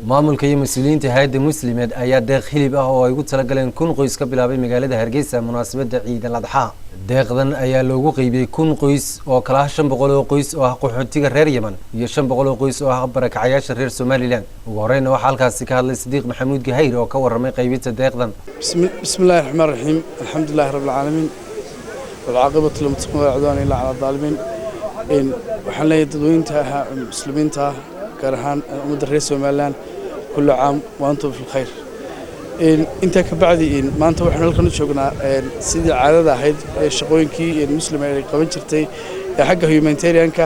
Maamulka iyo mas-uuliyiinta hay-adda Muslim Aid ayaa deeq hilib ah oo ay ugu talagaleen 1000 qoys ka bilaabay magaalada Hargeysa munaasabadda Ciid al Adxaa. Deeqdan ayaa loogu qeybiyey 1000 qoys oo kala ah 500 oo qoys oo ah qaxootiga reer Yeman iyo 500 oo qoys oo ah barakacayaasha reer Somaliland. Ugu horeyna waxaa halkaasi ka hadlay Sadiiq Maxamuud Gahayr oo ka warramay qaybinta deeqdan. بسم الله الرحمن الرحيم، الحمد لله رب العالمين، والعاقبة للمتقين، ولا عدوان إلا على الظالمين. Waxaan leeyahay dadweynta ahaa muslimiinta ah, gaar ahaan ummadda reer Somaliland, كل عام وأنتم في الخير. Intaa ka bacdi, maanta waxaanu halkan u joognaa sidii caadada ahayd ee shaqooyinkii Muslim ay qaban jirtay ee xagga humanitarianka,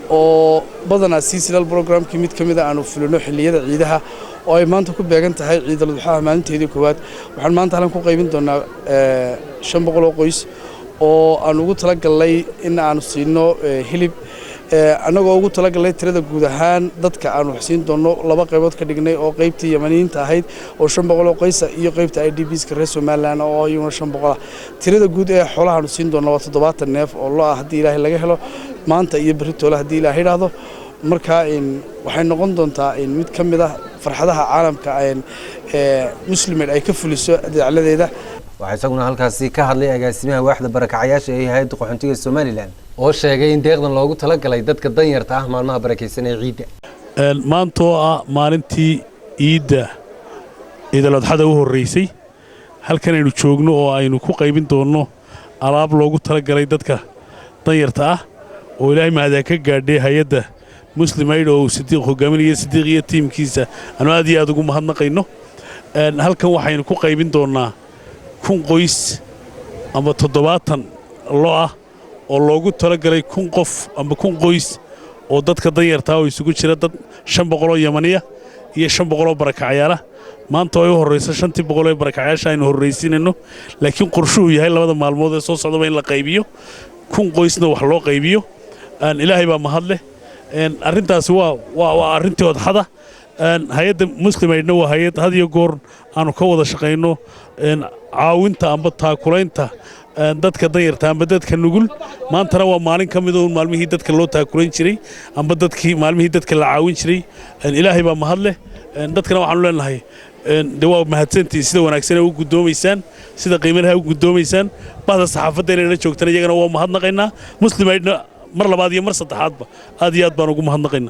oo badanaa seasonal programkii mid ka mid a aanu fulino xilliyada ciidaha, oo ay maanta ku beegan tahay Ciidal Adxaaha maalinteedii koowaad. Waxaan maanta halkan ku qaybin doonaa 500 oo qoys oo aan ugu talagalnay in aanu siino hilib, annagoo ugu talagalnay tirada guud ahaan dadka aanu wax siin doonno laba qaybood ka dhignay, oo qaybtii Yamaniyiinta ahayd oo 500 oo qoysa iyo qaybta IDPska reer Somaliland oo iyaguna 500 ah. Tirada guud ee xoolaha aanu siin doonno waa 70 neef oo lo ah, haddii Ilaahay laga helo, maanta iyo berritoole, haddii Ilaahay idhaahdo. Marka waxay noqon doontaa mid ka mid ah farxadaha caalamka ee Muslim Aid ay ka fuliso dacaladeeda. Waxaa isaguna halkaasi ka hadlay agaasimaha waaxda barakacayaasha ee hay-adda qaxoontiga Somaliland, oo sheegay in deeqdan loogu talagalay dadka danyarta ah maalmaha barakaysan ee ciidda. Maantoo ah maalintii ciidda Ciidal Adxada u horraysay, halkan aynu joogno oo aynu ku qaybin doonno alaab loogu talagalay dadka danyarta ah, oo Ilaahay mahadaa ka gaadhay hay-adda Muslim Aid oo uu Sidiiq hogaaminaya, Sidiiq iyo tiimkiisa aanu aad iyo aad ugu mahadnaqayno. Halkan waxaynu ku qaybin doonnaa 1000 qoys ama 70 lo ah oo loogu talagalay 1000 qof amba 1000 qoys oo dadka danyartaa, oo isugu jira dad 500 oo Yamaniya iyo 500 oo barakacyaala. Maanta oo ay u horrayso 500 ee barakacyaasha aynu horraysiinayno, laakiin qorshuhu yahay 2da maalmood ee soo socdaba in la qaybiyo, 1000 qoysna wax loo qaybiyo. Ilaahay baa mahad leh. Arrintaasi waa arrintii odxada. Hay-adda Muslim Aidna waa hay-ad had iyo goor aanu ka wada shaqayno caawinta amba taakulaynta dadka danyarta amba dadka nugul. Maantana waa maalin ka mid uun maalmihii dadka loo taakulayn jiray amba dadkii maalmihii dadka la caawin jiray. Ilaahay baa mahad leh. Dadkana waxaanu leenahay, de waa mahadsantihiin sida wanaagsan ee u guddoomaysaan, sida qiimalaha u guddoomaysaan. Bahda saxaafadda inay la joogtana iyagana waa mahadnaqaynaa. Muslim Aidna mar labaad iyo mar saddexaadba aad iyo aad baan ugu mahadnaqaynaa.